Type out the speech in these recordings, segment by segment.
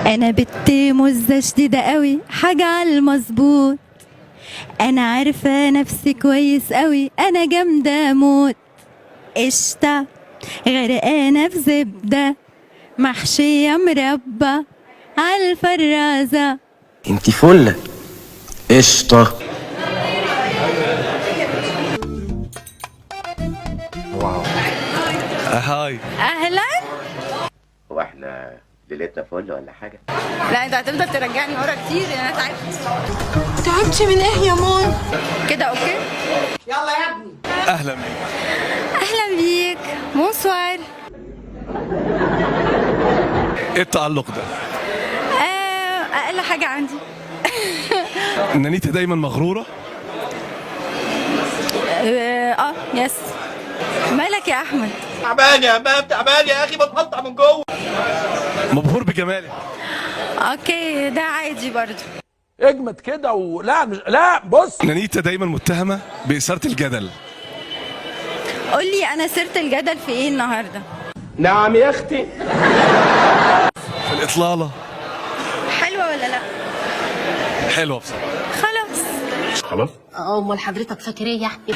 انا بنت مزه شديدة قوي، حاجة على المظبوط. انا عارفه نفسي كويس قوي، انا جامدة موت. قشطه غرقانة في زبدة، محشيه مربى على الفرازه. انت فله قشطه. hi. اهلا. هو احنا ليلتنا فل ولا حاجة؟ لا انت هتفضل ترجعني ورا كتير، انا تعبت. تعبتي من ايه يا مون؟ كده okay؟ يلا يا ابني. اهلا بيك. اهلا بيك. bonsoir. ايه التألق ده؟ اقل حاجة عندي. نانيتا دايما مغروره؟ Yes. مالك يا احمد؟ تعبان يا همام، تعبان يا اخي، بتقطع من جوه. مبهور بجمالك. okay ده عادي برضو. اجمد كده ولا مش لا بص. نانيتا دايما متهمه باثاره الجدل. قولي انا سيره الجدل في ايه النهارده؟ نعم يا اختي. في الاطلاله. حلوة ولا لا؟ حلوة بصراحة. خلاص. امال حضرتك فاكر ايه يا احمد؟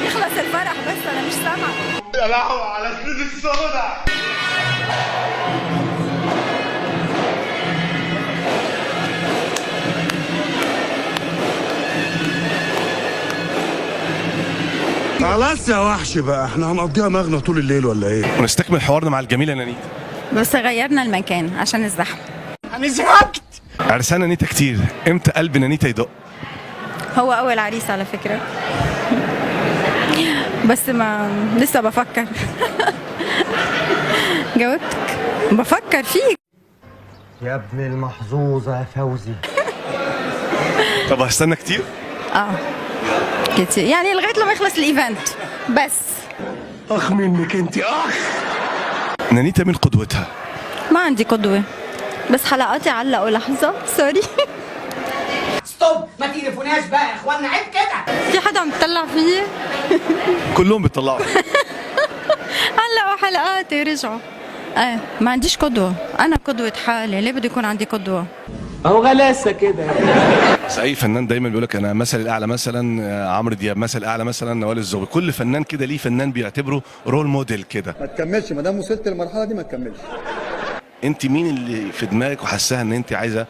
يخلص الفرح بس انا مش سامعه. يا لهوي على السنين السوداء. خلاص يا وحش بقى، احنا هنقضيها مغنى طول الليل ولا ايه؟ ونستكمل حوارنا مع الجميلة نانيتا. بس غيرنا المكان عشان الزحمة. انا زهقت. عرسان نانيتا كتير، امتى قلب نانيتا يدق؟ هو اول عريس على فكرة، بس ما لسه بفكر. جاوبتك، بفكر فيك. يا ابن المحظوظة يا فوزي. طب هستنى كتير؟ كتير يعني لغاية لما يخلص ال event بس. اخ منك انت اخ. نانيتا مين قدوتها؟ ما عندي قدوة، بس حلقاتي علقوا. لحظة sorry. stop، ما تقرفوناش بقى يا اخوانا، عيب كده. في حدا عم يطلع فيي؟ كلهم بيطلعوا. علقوا حلقاتي رجعوا. ايه ما عنديش قدوة، أنا قدوة حالي، ليه بدي يكون عندي قدوة؟ اهو غلاسه كده. بس اي فنان دايما بيقول لك انا مثل الاعلى، مثلا عمرو دياب، مثل الاعلى مثلا نوال الزغبي، كل فنان كده ليه فنان بيعتبره role model كده. ما تكملش، ما دام وصلت للمرحلة دي ما تكملش. انت مين اللي في دماغك وحاساها ان انت عايزه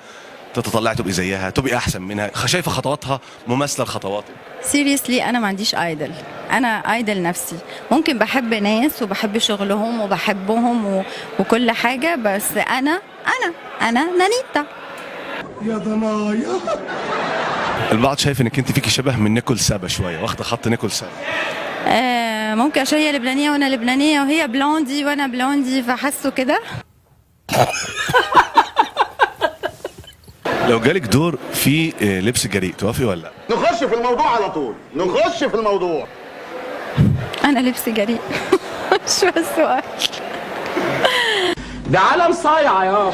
تتطلعي تبقي زيها، تبقي احسن منها، شايفه خطواتها مماثلة لخطواتك؟ seriously انا ما عنديش idol، انا idol نفسي. ممكن بحب ناس وبحب شغلهم وبحبهم وكل حاجة، بس انا انا انا نانيتا. يا ضنايا. البعض شايف انك انت فيكي شبه من نيكول سابا شوية، واخده خط نيكول سابا. ممكن عشان هي لبنانية وانا لبنانية، وهي blondie وانا blondie، فحسوا كده. لو جالك دور في لبس جريء توافقي ولا لا؟ نخش في الموضوع على طول، نخش في الموضوع. انا لبسي جريء. شو السؤال؟ ده عالم صايعه يابا.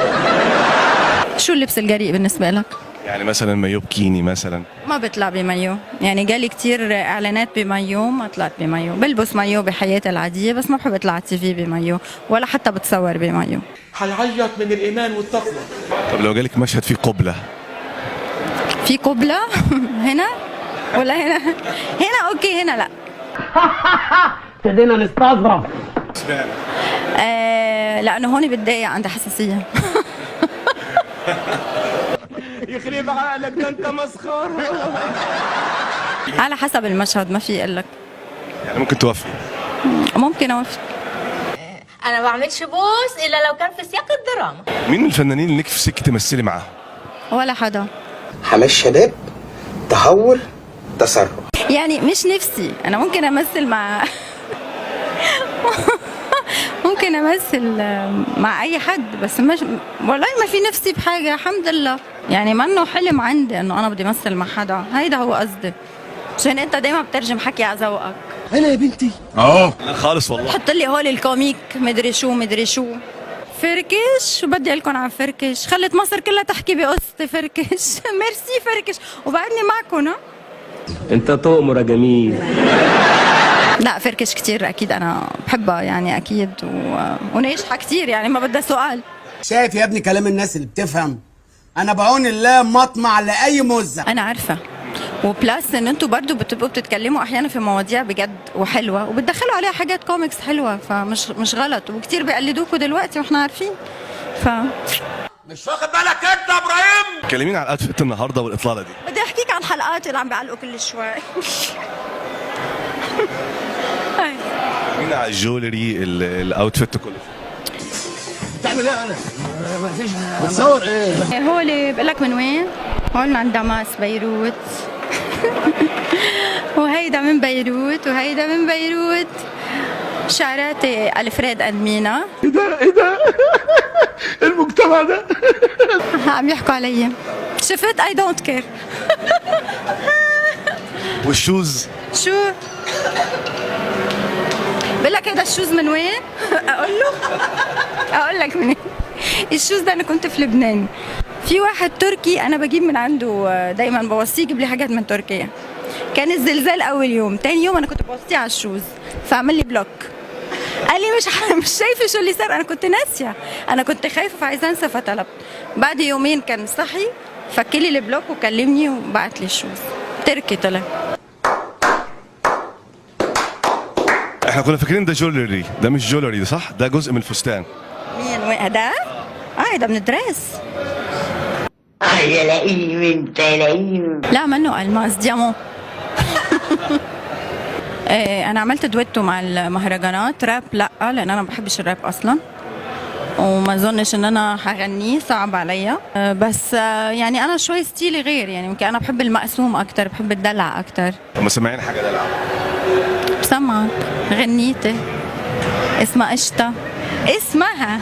شو اللبس الجريء بالنسبة لك؟ يعني مثلا مايو بكيني مثلا. ما بطلع بمايو، يعني جالي كتير اعلانات بمايو، ما طلعت بمايو. بلبس مايو بحياتي العادية، بس ما بحب اطلع على ال TV بمايو، ولا حتى بتصور بمايو. هيعيط من الايمان والتقوى. طب لو جالك مشهد فيه قبله؟ في قبلة؟ هنا ولا هنا؟ هنا okay، هنا لا. ابتدينا نستظرف. لأنه هون بتضايق، عندي حساسية. يخرب عقلك ده انت مسخرة. على حسب المشهد، ما في اقول لك. يعني ممكن توافقي؟ ممكن اوافق. انا ما بعملش بوس الا لو كان في سياق الدراما. مين من الفنانين اللي نفسك تمثلي معاهم؟ ولا حدا. حماس شباب، تهور، تسرع. يعني مش نفسي، انا ممكن امثل مع ممكن امثل مع اي حد، بس مش والله ما في نفسي بحاجة، الحمد لله. يعني ما انه حلم عندي انه انا بدي امثل مع حدا، هيدا هو قصدي. عشان انت دايما بترجم حكي على ذوقك. انا يا بنتي لا خالص والله. حط لي هول ال comique مدري شو مدري شو. فركش، شو بدي لكم عن فركش؟ خلت مصر كلها تحكي بقصتي فركش. ميرسي فركش، وبعدني معكم. ها انت تؤمر يا جميل. لا فركش كتير اكيد، انا بحبها يعني اكيد وناجحة كتير يعني، ما بدها سؤال. شايف يا ابني كلام الناس اللي بتفهم؟ انا بعون الله مطمع لاي مزه. انا عارفه، و plus ان انتوا برضو بتبقوا بتتكلموا احيانا في مواضيع بجد وحلوه، وبتدخلوا عليها حاجات كوميكس حلوة، فمش مش غلط، وكتير بيقلدوكوا دلوقتي واحنا عارفين. ف مش واخد بالك انت يا ابراهيم؟ كلمينا على ال outfit النهارده والاطلاله دي. بدي احكيك عن حلقاتي اللي عم بيعلقوا كل شوي. كلمينا على ال jewelry، ال outfit كله. بتعمل ايه انا؟ مفيش، بتصور ايه؟ هولي بقول لك من وين؟ هول من عند دماس بيروت. وهيدا من بيروت، وهيدا من بيروت. شعراتي الفريد and مينا. ايه ده ايه ده المجتمع ده؟ عم يحكوا علي، شفت؟ I don't care. وال shoes؟ شو بقول لك هيدا ال shoes من وين؟ اقول له اقول لك منين ال shoes ده. انا كنت في لبنان، في واحد تركي انا بجيب من عنده دايما، بوصية يجيب لي حاجات من تركيا. كان الزلزال اول يوم، تاني يوم انا كنت بوصية على ال shoes، فعمل لي block. قال لي مش شايفه شو اللي صار، انا كنت ناسيه، انا كنت خايفة فعايزه انسى فطلبت. بعد يومين كان صحي، فك لي ال block وكلمني وبعت لي ال shoes. تركي طلع. احنا كنا فاكرين ده jewelry، ده مش jewelry ده صح؟ ده جزء من الفستان. مين وين ده؟ اه ده من ال dress. يا لئيم انت يا لئيم. لا منه الماس، diamant. إيه، انا عملت دويتو مع المهرجانات. راب لا، لان انا ما بحبش الراب اصلا، وما اظنش ان انا هغنيه، صعب عليا. بس يعني انا شوي style ي غير، يعني يمكن انا بحب المقسوم اكتر، بحب الدلع اكتر. طب ما سمعين حاجة دلع. بسمعك غنيتي اسمها قشطه، اسمها.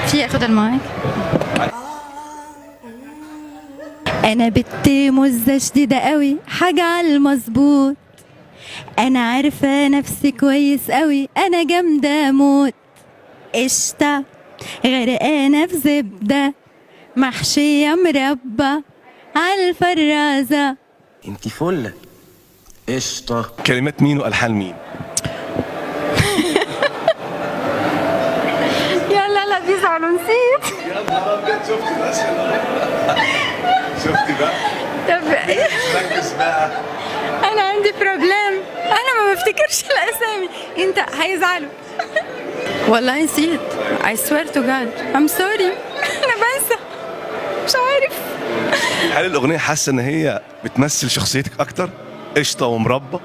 في اخذ المايك. انا بنت مزه شديدة قوي، حاجة على المظبوط، انا عارفه نفسي كويس قوي، انا جامدة موت، قشطه غرقانة في زبدة، محشيه مربى على الفرازه. انت فله قشطه. كلمات مين والحان مين؟ يلا لا بيزعلوا، نسيت. يا نهار ابيض، شفتي بقى؟ شفتي بقى؟ طب ركز بقى، انا عندي problem، انا ما بفتكرش الاسامي، انت هيزعلوا. والله نسيت، I swear to God I'm sorry. انا بنسى، مش عارف. هل الاغنية حاسه ان هي بتمثل شخصيتك اكتر؟ قشطه ومربى؟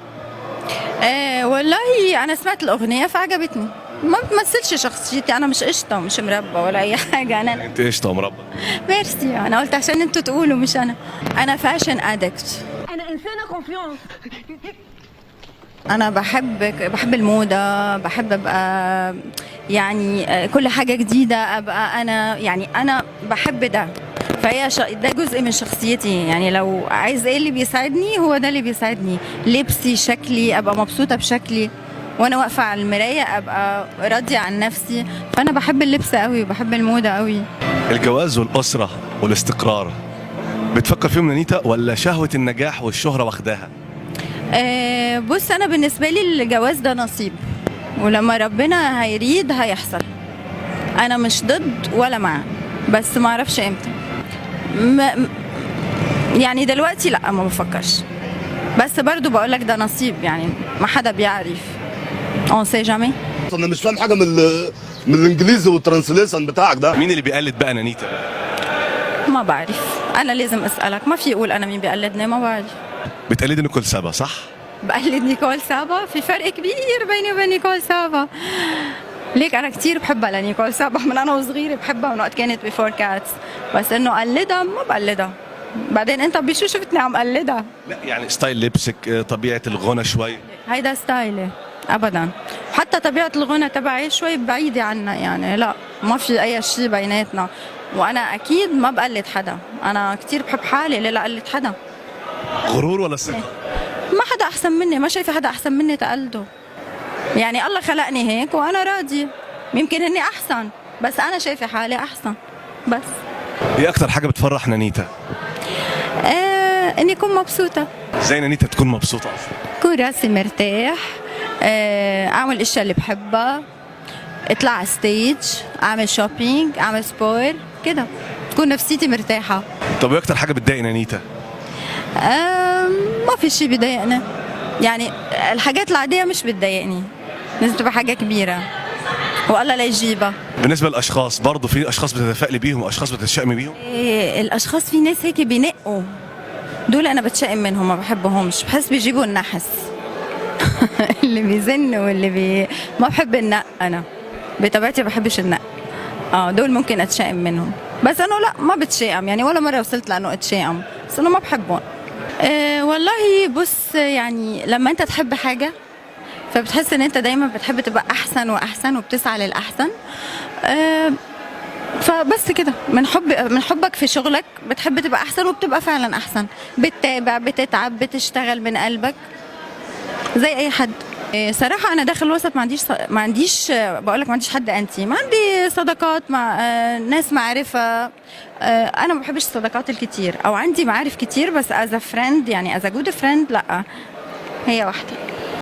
آه والله انا سمعت الاغنية فعجبتني، ما بتمثلش شخصيتي، انا مش قشطه ومش مربى ولا اي حاجة. انا انت قشطه ومربى. ميرسي، انا قلت عشان انتوا تقولوا مش انا. انا fashion addict، انا انسانه confiance. انا بحب الموضة، بحب ابقى يعني كل حاجة جديدة، ابقى انا يعني انا بحب ده، فهي ده جزء من شخصيتي. يعني لو عايز ايه اللي بيساعدني هو ده اللي بيساعدني، لبسي، شكلي، ابقى مبسوطة بشكلي وانا واقفة على المراية، ابقى راضية عن نفسي. فانا بحب اللبس قوي وبحب الموضة قوي. الجواز والاسرة والاستقرار بتفكر فيهم نانيتا، ولا شهوة النجاح والشهرة واخداها؟ بص، انا بالنسبة لي الجواز ده نصيب، ولما ربنا هيريد هيحصل. انا مش ضد ولا مع، بس ما اعرفش امتى. يعني دلوقتي لا ما بفكرش، بس برضو بقول لك ده نصيب، يعني ما حدا بيعرف، on sait jamais. انا مش فاهم حاجة من الانجليزي وال translation بتاعك ده. مين اللي بيقلد بقى نانيتا؟ ما بعرف، انا لازم اسالك، ما في اقول انا مين بيقلدني، ما بعرف. بتقلدي نيكول سابا صح؟ بقلد نيكول سابا، في فرق كبير بيني وبين نيكول سابا. ليك انا كثير بحبها لنيكول سابا من انا وصغيره، بحبها من وقت كانت ب Four Cats، بس انه قلدها ما بقلدها. بعدين انت بشو شفتني عم قلدها؟ لا يعني style لبسك، طبيعة الغنى شوي. هيدا style ي ابدا، حتى طبيعة الغنى تبعي شوي بعيدة عنا، يعني لا ما في اي شيء بيناتنا، وانا اكيد ما بقلد حدا، انا كثير بحب حالي، ليه لاقلد حدا؟ غرور ولا ثقة؟ ما حدا احسن مني، ما شايفه حدا احسن مني تقلده، يعني الله خلقني هيك وانا راضية، يمكن هني احسن بس انا شايفه حالي احسن. بس ايه اكتر حاجة بتفرح نانيتا؟ اني اكون مبسوطة. ازاي نانيتا تكون مبسوطة اصلا؟ يكون راسي مرتاح، اعمل الاشياء اللي بحبها، اطلع على stage، اعمل shopping، اعمل sport كده، تكون نفسيتي مرتاحه. طب وايه اكتر حاجة بتضايق نانيتا؟ ما في شيء بيضايقني، يعني الحاجات العادية مش بتضايقني، لازم تبقى حاجة كبيرة والله لا يجيبها. بالنسبة للاشخاص، برضه في اشخاص بتتفائلي بيهم واشخاص بتتشائمي بيهم؟ إيه، الاشخاص في ناس هيك بينقوا، دول انا بتشائم منهم، ما بحبهمش، بحس بيجيبوا النحس، اللي بيزن واللي ما بحب النق، انا بطبيعتي ما بحبش النق. دول ممكن اتشائم منهم، بس انا لا ما بتشائم، يعني ولا مرة وصلت لانه اتشائم، بس انا ما بحبهم. والله بص، يعني لما انت تحب حاجة فبتحس ان انت دايما بتحب تبقى احسن واحسن وبتسعى للاحسن. فبس كده، من حبك في شغلك بتحب تبقى احسن وبتبقى فعلا احسن، بتتابع، بتتعب، بتشتغل من قلبك زي اي حد. إيه، صراحة أنا داخل الوسط ما عنديش، بقول لك ما عنديش حد intime، عندي صداقات مع ناس معرفة. أنا ما بحبش الصداقات الكتير، أو عندي معارف كتير بس as a friend، يعني as a good friend، لا، هي واحدة.